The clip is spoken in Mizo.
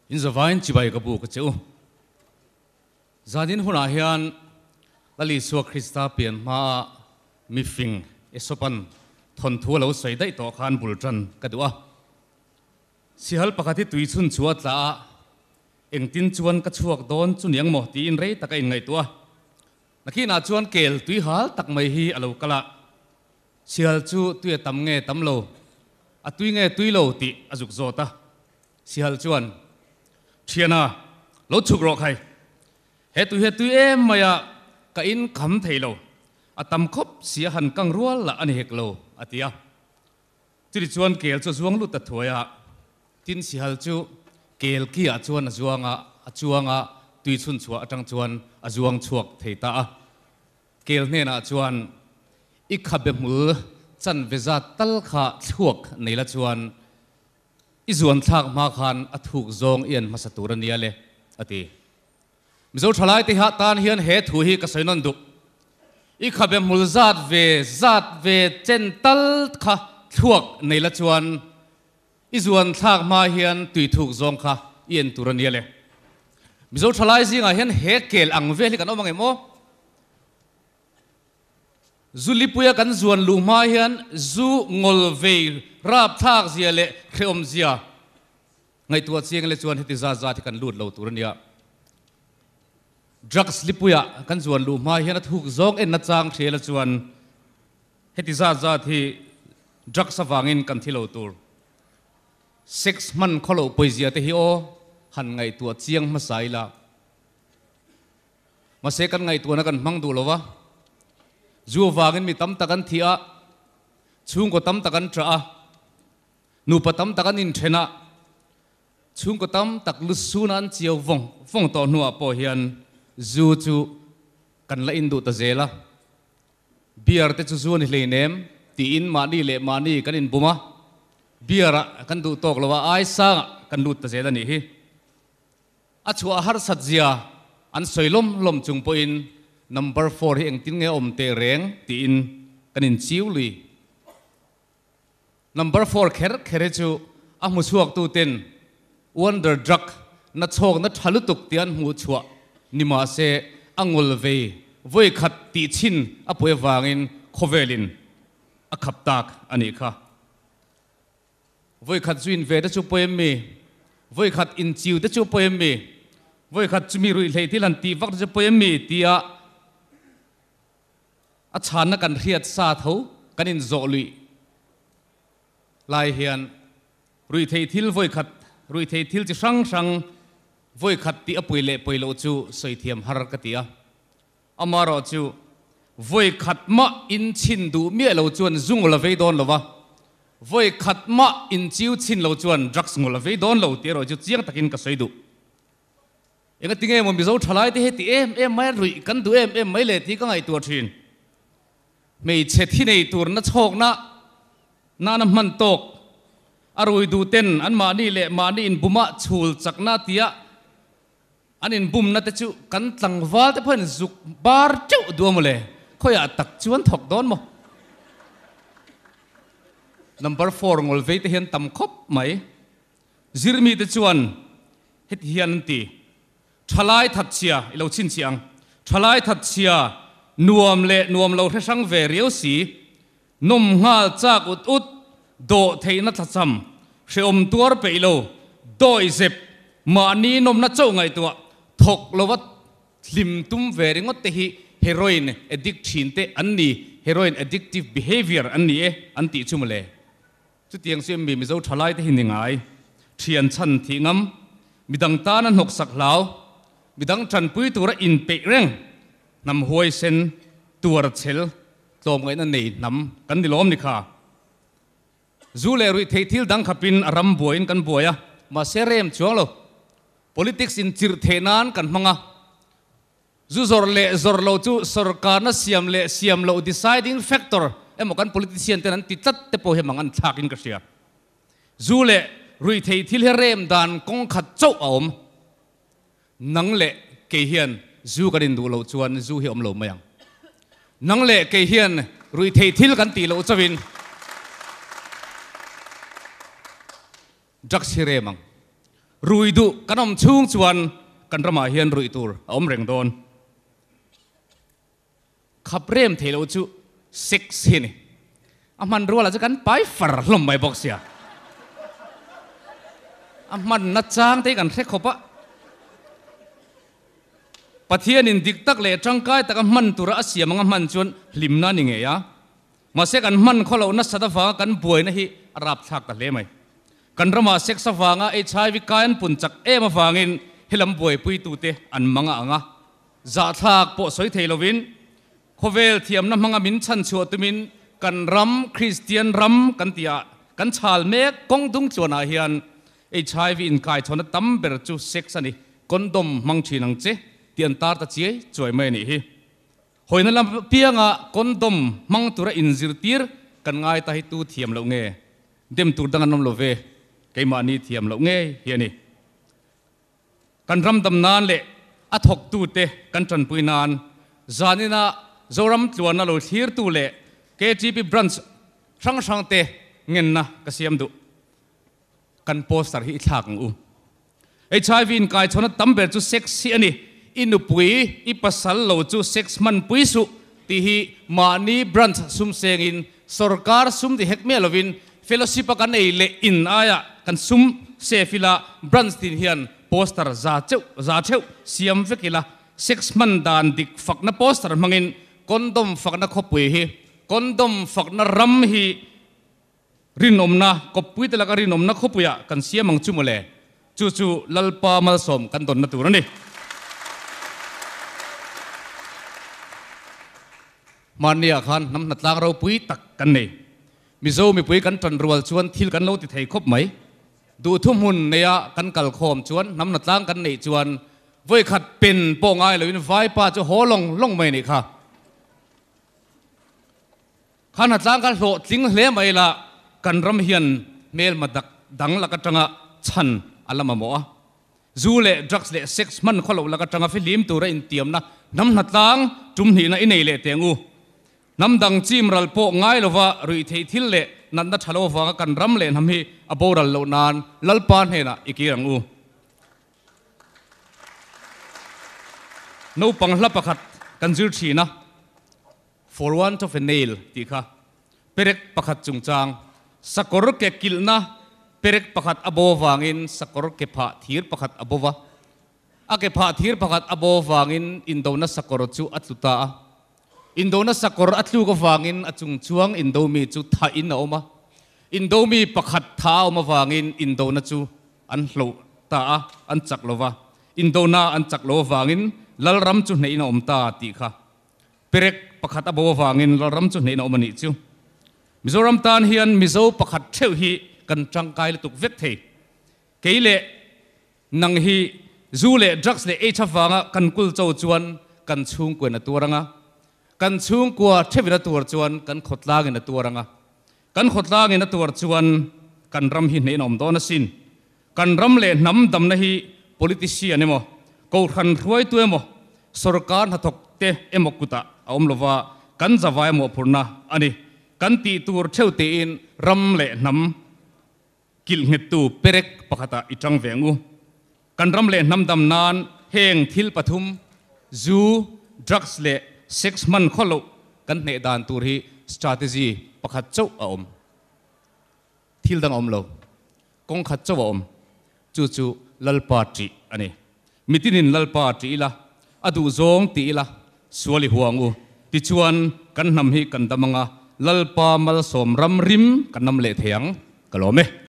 In zavain chibai ka buk a che u. Zanin hunah hian Lal Isua Krista pian hmaa mifing Esopan thawnthu a lo sawi daih tawh khan bul tan ka duh a. Sihal pakhat hi tui chhun chu a tla a, engtin chuan ka chhuak dawn chu niang maw tiin rei tak a inngaihtuah a. Nakinah chuan kel tui hal tak mai hi a lo kal a, Sihal chu tui a tam nge tam lo, a tui nge tui lo tih a zuk zawt a. Sihal chuan, Thiana, lo chhuk rawh khai. He tui hi a tui em mai a, ka in kham thei lo. A tam khawp si a han kang rual lah a ni hek lo, a ti a. Chutih chuan kel chu a zuang lut ta thuai a, tin sihal chu kel ki ah chuan a zuang a, a chuang a, tui chhun chhuah atang chuan a zuang chhuak thei ta a. Kel hnenah chuan, I khabe hmul chanve zat tal kha thluak nei la chuan I zuan thlak hma khan a thuk zawng i en hmasa tur a nia le, a ti. Mizo thalai te ha tan hian he thu hi ka sawi nawn duh. I khabe hmul zat ve zat ve chen tal kha thluak nei la chuan i zuan thlak hma hian tui thuk zawng kha i en tur a nia le. Mizo thalai zingah hian he kel ang vel hi kan awm ang em aw? Zu lipuia kan zuan luh hma hian zu ngawl vei rap thlak zia leh hrehawm zia ngaihtuah chiang le chuan heti zat zat hi kan lut lo tur a nia. Drugs lipuia kan zuan luh hma hian a thuk zawng enna chang hriala chuan heti zat zat hi drugs avangin kan thi lo tur. Sex hman khawloh pawizia te hi aw han ngaihtuah chiang hmasa ila. Mahse kan ngaihtuahna kan hmang duh lo va, zu avangin mi tam tak an thi a, chhungkaw tam tak an ṭah a, nupa tam tak an inṭhen a, chhungkaw tam tak lusuna an chiau vawng vawng tawh hnuah pawh hian zu chu kan la induh ta zel a. Beer te chu zu a ni hleinem tiin mahni leh mahni kan inbum a, beer ah kan duh tawk lo a, ai sangah kan lut ta zel a nih hi. A chhuah harsat zia an sawi lawm lawm chung pawhin number four hi engtin nge a awm teh reng tiin kan inchiu lui. Number four kher kher hi chu a hmu chhuak tu ten wonder drug na chhawk na tha lutuk tia an hmuh chhuah ni mah se a ngawl vei vawi khat tih chhin a pawi avangin khawvelin a khap tak a nih kha. Vawikhat zu in ve te chu pawi em mi? Vawikhat in chiu te chu pawi em mi? Vawikhat chumi ruihhleih thil han tih vak te chu pawi em mi? Tia a chhanna kan hriat sa tho kan in zawh luih lai hian ruihtheih thil vawikhat ruihtheih thil chi hrang hrang vawikhat tih a pui leh pawi loh chu sawi thiam har ka ti a. Amaherawh chu vawi khat mah in chhin duh miah lo chuan zu ngawl a vei dawn lo va, vawi khat mah in chiu chhin lo chuan drugs ngawl a vei dawn lo tih erawh chu chiang takin ka sawi duh. Engati nge maw Mizo thalai te heti em em mai a ruih kan duh em em mai le tih ka ngaihtuah thin. Hmeichhe thi nei tur na chhawkna nana hman tawk a rui duh ten anmahni leh mahni inbumah chhul chakna tia An inbumna te chu kan tlangval te pawhin zuk bar teuh duh a mawle, khawiah tak chuan thawk dawn maw? Number four ngawl vei te hian tam khawp mai. Zirmi te chuan heti hian an ti, Thalai thatchhia i lo chhinchhiah ang, thalai thatchhia nuam leh nuam lo hre hrang ve riau si, Nawm nghal chak ut ut, dawh theihna thlacham, hrehawm tuar peih lo, dawi zep, mahni nawmna chauh ngaihtuah, thawk lova hlim tum ve ringawt te hi heroin addict thin te an ni, heroin addictive behaviour an ni e an tih chu mawle. Chutiang chu em mi Mizo thalai te hi ni ngai, thian chhan thih ngam, midang tana hnawksak hlau, midang tanpui tura inpeih reng, hnam huaisen, tuar chhel, Tlawmngaihna nei hnam kan ni lawm ni kha. Zu leh ruih theih thil dang khapin a ram buaiin kan buai a, mahse rem chuang lo. Politics in chirh theih nan kan hmang a. Zu zawrh leh zawrh lo chu sorkarna siam leh siam loh deciding factor emaw kan politician ten an ti tlat te pawh hi mang an thlak in ka hria. Zu leh ruih theih thil hi rem dan kawng khat chauh a awm. Nang leh kei hian zu kan induh loh chuan zu hi awm lo mai ang. Nang leh kei hian ruihtheih thil kan tih loh chauhin drugs hi rem ang. Rui duh kan awm chhung chuan kan ramah hian ruih tur a awm reng dawn. Khap rem thei lo chu sex hi a ni. A hmanrua lah chu kan pai far hlawm mai bawk sia. A hmanna chang te hi kan hre khawp a. Pathianin dik tak leh tangkai taka hman tura a siam anga hman chuan hlimna a ni ngei a. Mahse kan hman khaw loh nasat avanga kan buaina hi a rapthlak ta hle mai. Kan ramah sex avanga HIV kai an pun chak em avangin helam buaipuitute an mang a ang a. Zahthlak pawh sawi thei lovin khawvel thiamna hmanga min chhanchhuah tumin kan ram Kristian ram kan tih ah kan chhal mek kawng dung tluanah hian HIV inkaichhawnna tam ber chu sex a ni, condom hmang thin ang che tih an tar ta chiai chuai mai a nih hi. Hawina lam pianga condom hmang tura inzirtir kan ngai ta hi tu thiam loh nge? Dem tur dang an awm lo ve, keimahni thiam loh ngei hi a ni. Kan ram dam nan leh a thawktute kan tanpui nan zanina Zoram tluana lo thlirtu leh KTP branch hrang hrangte ngenna ka siam duh. Kan poster hi i thlak ang u. HIV inkaichhawnna tam ber chu sex hi a ni. I nupui, i pasal lo chu sex hmanpui suh tih hi mahni branch sum sengin sorkar sum ti hek miah lovin fellowship a kan ei leh in aiah kan sum save ila branch tin hian poster za cheuh za theuh siam vek ila sex hman dan dik fakna poster hmangin condom fakna khawpui hi condom fakna ram hi Rinawmna, kawppuite laka rinawmna khawpuiah kan siam ang chu mawle. Chu chu Lalpa malsawm kan dawnna tur a ni. Hmanniah khan hnam hnatlang ropui tak kan nei. Mizo mipui kan tan rual chuan thil kan lo ti thei khawp mai. Duhthu hmun neia kan kal khawm chuan hnam hnatlang kan neih chuan vawikhat pen pawh ngai loin vaipa chu haw lawng lawng mai a nih kha. Kha hnatlang kha hlawhtling hle mai la, kan ram hian hmelma dak dang lak atanga chhan a la mamawh a. Zu leh drugs leh sex hman khaw loh lak atanga fihlim tura intiamna hnam hnatlang tum hnihna i nei leh teh ang u. Hnam dang chim ral pawh ngai lova ruih theih thil leh natna tha lo avanga kan ram leh hnam hi a boral loh nan Lalpa hnenah i kir ang u. Naupang hla pakhat kan zir thin a. For want of a nail tih kha perek pakhat chungchang, sakawr ke kilhna perek pakhat a bo vangin sakawr ke phah thir pakhat a bo va, a ke phah thir pakhat a bo vangin indona sakawr chu a tlu ta a. Indona sakawr a tluk avangin a chungchuang indomi chu thahin a awm a, indomi pakhat tha a awm avangin indona chu an hloh ta a, an chak lo va, indona an chak lo avangin Lalram chu hnehin a awm ta tih kha. Perek pakhat a bo avangin Lalram chu hnehin a awm a nih chu. Mizoram tan hian Mizo pakhat theuh hi kan tangkai lutuk vek thei. Kei leh nang hi zu leh drugs leh aids avanga kan kul cho chuan kan chhungkuain a tuar ang a, kan chhungkua theuhin a tuar chuan kan khawtlangin a tuar ang a, kan khawtlangin a tuar chuan kan ram hi hnehin a awm dawn asin. Kan ram leh hnam damna hi politician emaw, kohhran hruaitu emaw, sorkar hnathawk te emaw kutah a awm lova, kan zavai mawhphurhna a ni. Kan tih tur theuh tiin ram leh hnam kilh nghettu perek pakhatah i tang ve ang u. Kan ram leh hnam dam nan heng thil pathum, zu, drugs leh sex hman khaw loh kan hneh dan tur hi strategy pakhat chauh a awm. Thil dang a awm lo. Kawng khat chauh a awm. Chu chu Lalpa ṭih a ni. Mitinin Lalpa ṭih ila, a duhzawng ti ila, sual i huang u. Tichuan, kan hnam hi kan dam anga, Lalpa malsawm ram rim kan nam leh thei ang. Ka lawm e.